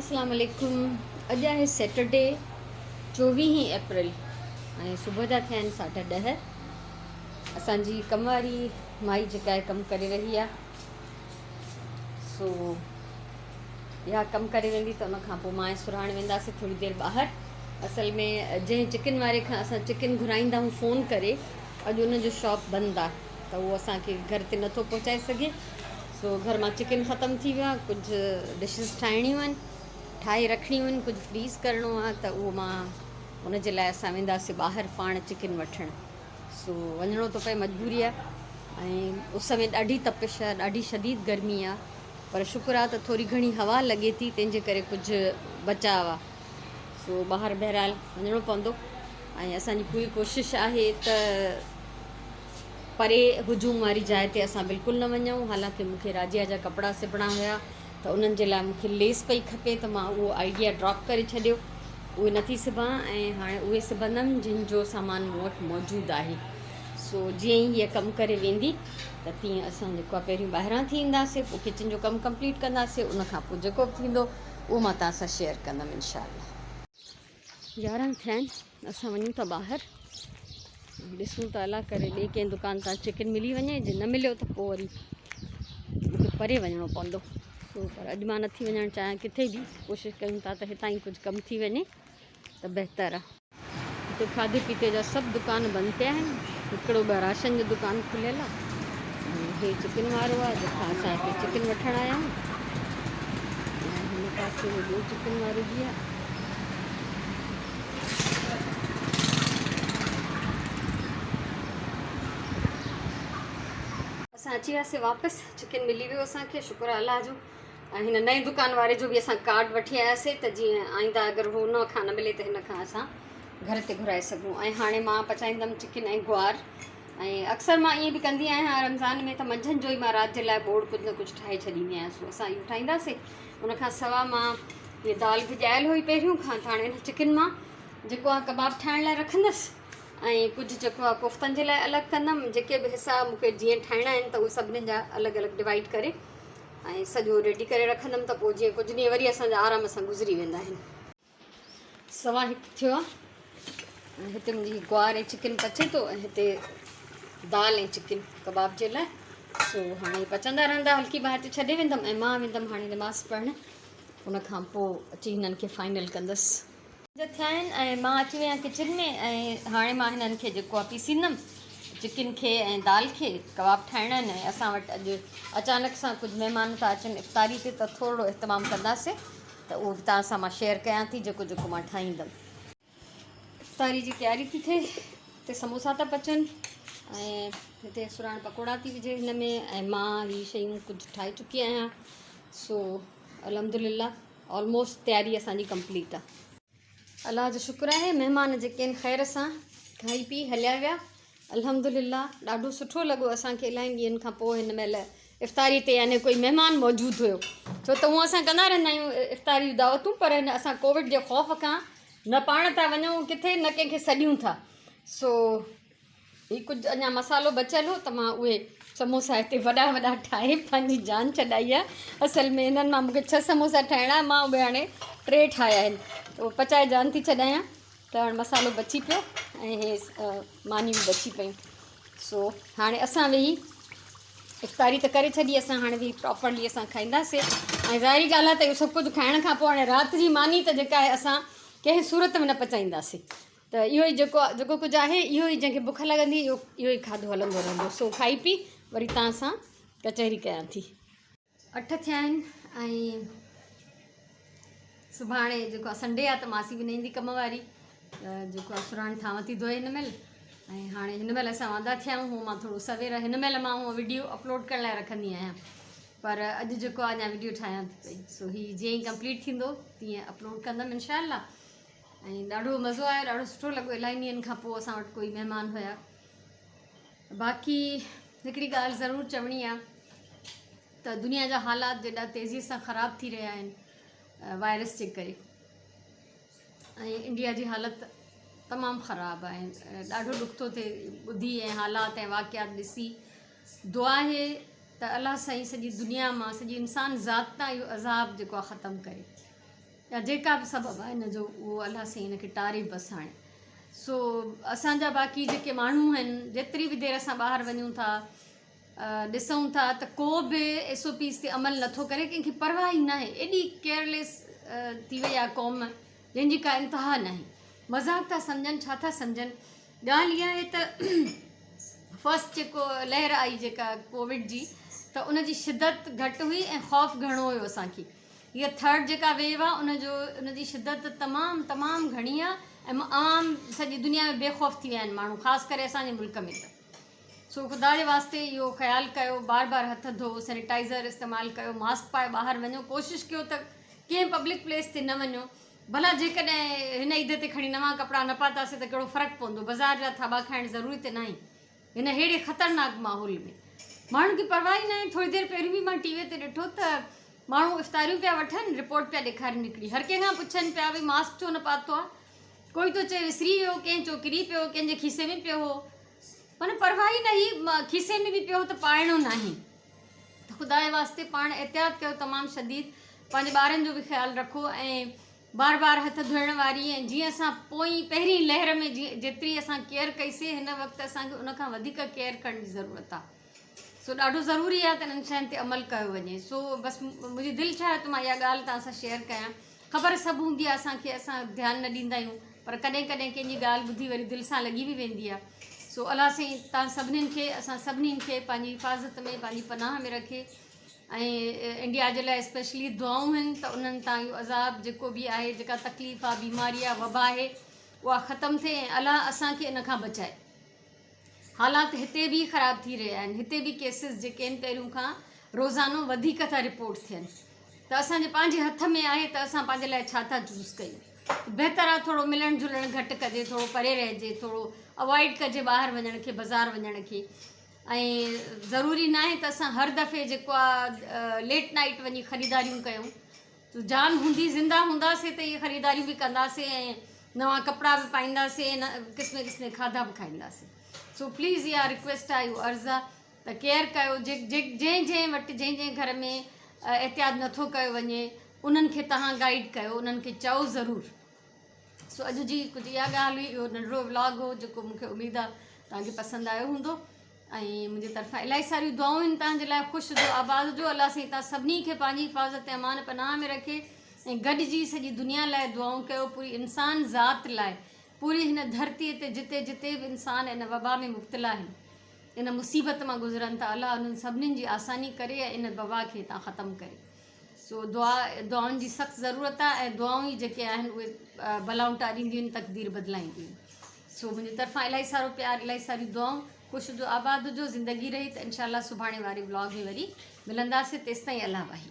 اسلام عليڪم اڄ آهي سيٽرڊي چوويهين اپريل ۽ صبح جا ٿيا آهن ساڍا ڏهه. اسان جي ڪم واري مائي جيڪا آهي ڪم ڪري رهي آهي سو اها ڪم ڪري ويندي ته ان کان پوء مان ۽ سرهاڻ وينداسين ٿوري دير ٻاهر. اصل ۾ جنهن چڪن واري کان اسان چڪن گهرائيندا آهيون فون ڪري اڄ ان جو شاپ بند آهي ته اهو اسان کي گهر تي نٿو پهچائي سگهي. سو گهر مان چڪن ختم ٿي ويو آهي ڪجهه ڊشز ٺاهڻيون آهن ٺاهي رکڻيون آهن ڪجهه فريز ڪرڻو آهي ته اهو مان ان جي لاء اسان وينداسين ٻاهر پاڻ چڪن وٺڻ سو وڃڻو ٿو پئي مجبوري آهي ۽ اس ۾ ڏاڍي تپش آهي ڏاڍي شديد گرمي آهي پر شڪر آهي ته ٿوري گهڻي هوا لڳي ٿي تنهن جي ڪري ڪجهه بچاء آهي سو ٻاهر بهرحال وڃڻو پوندو ۽ اسان جي پوري ڪوشش آهي ته پري هجوم واري جاء تي اسان بلڪل نه وڃون. حالانڪه مون کي راجيا جا ڪپڙا سبڻا هيا ته انهن جي لاء مون کي ليس پئي کپي ته مان اهو آئيڊيا ڊراپ ڪري ڇڏيو. اهي نٿي سبان ۽ هاڻي اهي سبندم جن جو سامان مون وٽ موجود آهي. سو جيئن ئي هيء ڪم ڪري ويندي ته تيئن اسان جيڪو آهي پهريون ٻاهران ٿي اينداسين پوء ڪچن جو ڪم ڪمپليٽ ڪنداسين ان کان پوء جيڪو به ٿيندو اهو مان توهان سان شيئر ڪندم انشاء الله. 11 ٿيا آهن اسان وڃون ٿا ٻاهر ڏسون ته الله ڪري ٻئي ڪنهن دڪان تان چڪن ملي وڃي جي نه مليو ته پوء وري مونکي پري وڃڻو پوندو سو پر اڄ مان نٿي وڃڻ چاهيان ڪٿي به ڪوشش ڪيون ٿا ته هتان ئي ڪجهه ڪم ٿي وڃي ته بهتر آهي. هتي کاڌي پيتي جا سڀ دڪان بند پيا آهن هڪڙو ٻه راشن جو دڪان کليل آهي ۽ هي چڪن وارو آهي جنهن کان اسان هتي چڪن وٺڻ آيا آهيون ۽ هن پاسي ۾ ٻيو چڪن وارو به آهي. اسان اچي وياسي واپس چڪن ملي ويو اسان کي شڪر آهي الله جو ۽ هن نئين دڪان واري جو به اسان ڪارڊ وٺي آياسي ته جيئن آئنده اگر هو ان کان نه ملي ته هن کان اسان گهر تي گهرائي سگهون ۽ هاڻي مان پچائيندم چڪن ۽ گوار ۽ اڪثر مان ائين به ڪندي آهيان رمضان ۾ ته منجهند جو ئي مان رات جي لاء ٻوڙ ڪجهه نه ڪجهه ٺاهي ڇڏيندي آهيان سو اسان اهو ٺاهينداسي ان کان سوا مان هي دال ڀڄايل هئي پهريون کان ته هاڻي هن چڪن مان جيڪو آهي ڪباب ٺاهڻ لاء رکندس ۽ ڪجهه جيڪو آهي ڪوفتن جي لاء الڳ ڪندم جيڪي به حصا مون کي جيئن ٺاهڻا آهن ته اهي سڀني جا الڳ الڳ ڊوائيڊ ڪري ۽ سڄو ريڊي ڪري رکندم ته پوء جيئن ڪجهه ڏينهن وري اسان جا آرام سان گذري ويندا آهن. سوا هڪ ٿيو آ ۽ هتي منهنجي گوار ۽ چڪن پچي ٿو ۽ هتي دال ۽ چڪن ڪباب جي لاء سو هاڻي پچندا رهندا هلڪي باهه تي ڇڏي ويندم ۽ مان ويندم هاڻي نماز پڙهڻ ان کان پوء اچي هنن کي فائنل ڪندس. ٿيا آهن ۽ مان اچي وئي آهيان ڪچن ۾ ۽ هاڻي مان هنن کي جيڪو آ پيسيندم چڪن کي ۽ دال کي ڪباب ٺاهڻا آهن ۽ اسان وٽ اڄ اچانڪ سان ڪجهه مهمان ٿا اچن افطاري تي ته ٿورڙو اهتمام ڪنداسين ته اهو به توهان سان مان شيئر ڪيان ٿي جيڪو جيڪو مان ٺاهيندم. افطاري جي تياري ٿي ٿئي هتي سموسا ٿا پچن ۽ هتي سراڻ پڪوڙا ٿي وجهي هن ۾ ۽ مان هي شيون ڪجهه ٺاهي چڪي آهيان سو الحمدلله آلموسٽ تياري اسان جي ڪمپليٽ آهي. الله جو شڪر آهي مهمان جيڪي آهن خير سان کائي پي هليا ويا الحمدلله ڏاڍو سٺو لڳو اسان کي الاهي ڏينهن کان پوء هن مهل افطاري تي يعني ڪوئي مهمان موجود هيو ڇو ته هونء اسان ڪندا رهندا آهيون افطاري جون دعوتون پر هن اسان ڪووڊ جي خوف کان نه پاڻ ٿا وڃون ڪٿي نه ڪنهن کي سڏيون ٿا سو هي ڪجهه اڃا مسالو بچيل هو ته مان اهي سموسا هتي وڏا وڏا ٺاهي پنهنجي جان ڇڏائي آهي اصل ۾ هنن مان مونکي ڇهه سموسا ٺاهڻا مان اهي هاڻي ٽي ٺاهيا آهن اهي پچائي جان ٿي ڇڏايان ته هاڻي مصالحو بچي پيو ۽ هي مانيون به بچي پيون سو هاڻي اسان ويهي افطاري ته ڪري ڇڏي اسان هاڻي ويهي پراپرلي اسان کائينداسي ۽ ظاهري ڳالهه آهي ته اهو سڀ ڪجهه کائڻ کان پوء هاڻي رات جي ماني ته جيڪا آهي اسان ڪنهن صورت ۾ نه پچائينداسي ته اهو ئي جيڪو جيڪو ڪجهه آهي اهو ئي جنهن کي بک لڳندي اهو اهو ئي کاڌو هلندو رهندو سو کائي پي وري توهان سان ڪچهري ڪيان ٿي. اٺ ٿيا آهن ۽ سڀاڻي جيڪو آهي سنڊي آهي ته ماسي به نه ايندي ڪم واري ته جيڪو آهي سراڻ ٿانو ٿي ڌوئي هن مهل ۽ هاڻي هن مهل اسان واندا ٿيا آهيون هو مان ٿورو سوير هن مهل مان هو وڊيو اپلوڊ ڪرڻ لاء رکندي آهيان پر اڄ جيڪو آهي اڃا وڊيو ٺاهيان ٿي پئي سو هي جيئن ئي ڪمپليٽ ٿيندو تيئن اپلوڊ ڪندم انشاء الله ۽ ڏاڍو مزو آيو ڏاڍو سٺو لڳو الاهي ڏينهن کان پوء اسان وٽ ڪوئي مهمان هيا باقي هڪڙي ڳالهه ضرور چوڻي آهي ته دنيا جا حالات جيڏا تيزي سان خراب ٿي رهيا آهن وائرس جي ڪري ۽ انڊيا جي حالت تمام خراب آهي ڏاڍو ڏک ٿو ٿئي ٻڌي ۽ حالات ۽ واقعات ڏسي دعا آهي ته الله سائين سڄي دنيا مان سڄي انسان ذات تان اهو عذاب جيڪو آهي ختم ڪري. يا جيڪا به سبب آهي ان جو اهو الله سائين ان کي ٽاري بس هاڻي سو اسان جا باقي جيڪي ماڻهو آهن جيتري به دير اسان ٻاهر وڃون ٿا ڏسون ٿا ته ڪو به ايس او پيز تي عمل نٿو ڪري ڪنهن کي پرواهه ئي ناهي ايڏي ڪيئرليس ٿي وئي آهي قوم جنهن جي ڪا انتها ناهي مذاق ٿا سمجهن ڇا ٿا سمجهن ڳالهه اها آهي ته فرسٽ جيڪو لهر آئي جيڪا ڪووڊ جي ته ان جي شدت گهٽ هئي ۽ خوف گهڻو هيو اسانکي هيء ٿرڊ جيڪا ويو آهي ان جو ان جي شدت تمام تمام گهڻي آهي ۽ عوام سڄي دنيا ۾ بي خوف ٿي ويا آهن ماڻهو خاص ڪري اسان جي ملڪ ۾ ته سو خدا جي واسطي اهو خيال ڪيو بار بار هٿ ڌو سينيٽائزر استعمال ڪيو ماسڪ پائي ٻاهر وڃو ڪوشش ڪيو ته ڪنهن پبلڪ پليس تي نه وڃو ڀلا جيڪڏهن هن عيد تي کڻي نوان ڪپڙا نه پاتاسي ته ڪهڙو فرق پوندو بازار جا ٿاٻا کائڻ ضروري ته ناهي هن ههڙي خطرناڪ ماحول ۾ ماڻهن کي پرواهه ئي ناهي ٿوري دير پهريون به مان ٽي وي تي ڏٺو ته ماڻهو افطاريون پيا وٺن رپورٽ پيا ڏيکارين هڪڙي هر ڪنهن کان پڇن پيا ڀئي ماسڪ ڇو نه پاتو آهي ڪوئي ٿو چئي وسري ويو ڪنهن چيو ڪري پيو ڪنهن جي کيسي ۾ پيو هو معنی پرواهه ئي ناهي کيسي ۾ به پيو هو ته پائڻو ناهي ته خدا جي واسطي پاڻ احتياط ڪيو تمام شديد پنهنجي ٻارن جو به خيال رکو ۽ بار بار هٿ ڌوئڻ واري ۽ جيئن اسان پوئين پهرين لهر ۾ جيئن جيتري اسان ڪيئر ڪئي سي هن وقت اسان کي ان کان وڌيڪ ڪيئر ڪرڻ جي ضرورت آهي سو ڏاڍو ضروري آهي ته انهن شين تي عمل ڪيو وڃي سو بس منهنجي دل چاهيو ته مان اها ڳالهه توهان سان شيئر ڪيان خبر سڀ هوندي آهي اسان کي اسان ڌيان نه ڏيندا آهيون پر ڪڏهن ڪڏهن ڪنهن جي ڳالهه ٻڌي وري دل سان لڳي به ويندي آهي سو الله سائين توهان سڀنين کي اسان سڀنين کي پنهنجي حفاظت ۾ پنهنجي پناهه ۾ رکي ۽ انڊيا جي لاء اسپيشلي دعائون آهن ته انهن تان اهو عذاب جيڪو به آهي جيڪا تڪليف آهي بيماري آهي وبا آهي اها ختم ٿئي ۽ الله اسان کي ان کان بچائي حالات هتي به خراب ٿي رهيا آهن هتي به ڪيسز جيڪي آهن پهريون کان روزانو وڌيڪ ٿا رپورٽ ٿين ته اسان جي پنهنجي هٿ ۾ آهي ته اسان پنهنجي لاء ڇا ٿا چوز ڪيون بهتر آهي ٿورو ملڻ جلڻ گهٽ ڪجي ٿورو پري رهجي ٿورو اوائڊ ڪجي ٻاهر وڃڻ کي بازار وڃڻ کي ۽ ضروري ناهي ته اسان هر دفعي جيڪو آ ليٽ نائيٽ وڃي خريداريون ڪيون تو جان هوندي زنده هونداسي ته اهي خريداريون به ڪنداسي ۽ نوان ڪپڙا به پائينداسي ۽ قسم قسم کاڌا به کائينداسي سو پليز اها رڪويسٽ آ اهو عرض آ ته ڪيئر ڪيو جنهن جنهن وٽ جنهن جنهن گهر ۾ احتياط نٿو ڪيو وڃي انهن کي تهان گائيڊ ڪيو انهن کي چئو ضرور سو اڄ جي ڪجهه اها ڳالهه هئي اهو ننڍڙو ولاگ هو جيڪو مون کي اميد آهي توهان کي پسند آيو هوندو ۽ منهنجي طرفان الاهي ساريون دعائون آهن توهان جي لاء خوش هجو آباد هجو الله سائين توهان سڀني کي پنهنجي حفاظت ۽ امان پناهه ۾ رکي ۽ گڏجي سڄي دنيا لاء دعائون ڪيو پوري انسان ذات لاء پوري هن ڌرتي تي جتي جتي به انسان ان وبا ۾ مبتلا آهن ان مصيبت مان گذرن ٿا الله انهن سڀني جي آساني ڪري ۽ ان وبا کي هتان ختم ڪري سو دعا دعائن جي سخت ضرورت آهي ۽ دعائون ئي جيڪي آهن اهي بلائون ٽارينديون آهن تقدير بدلائينديون آهن سو منهنجي طرفان الاهي سارو پيار الاهي ساريون دعائون خوش هجو آباد هجو زندگي رهي ته انشاء الله سڀاڻي واري ولاگ ۾ وري ملنداسين تيستائين الله واهي.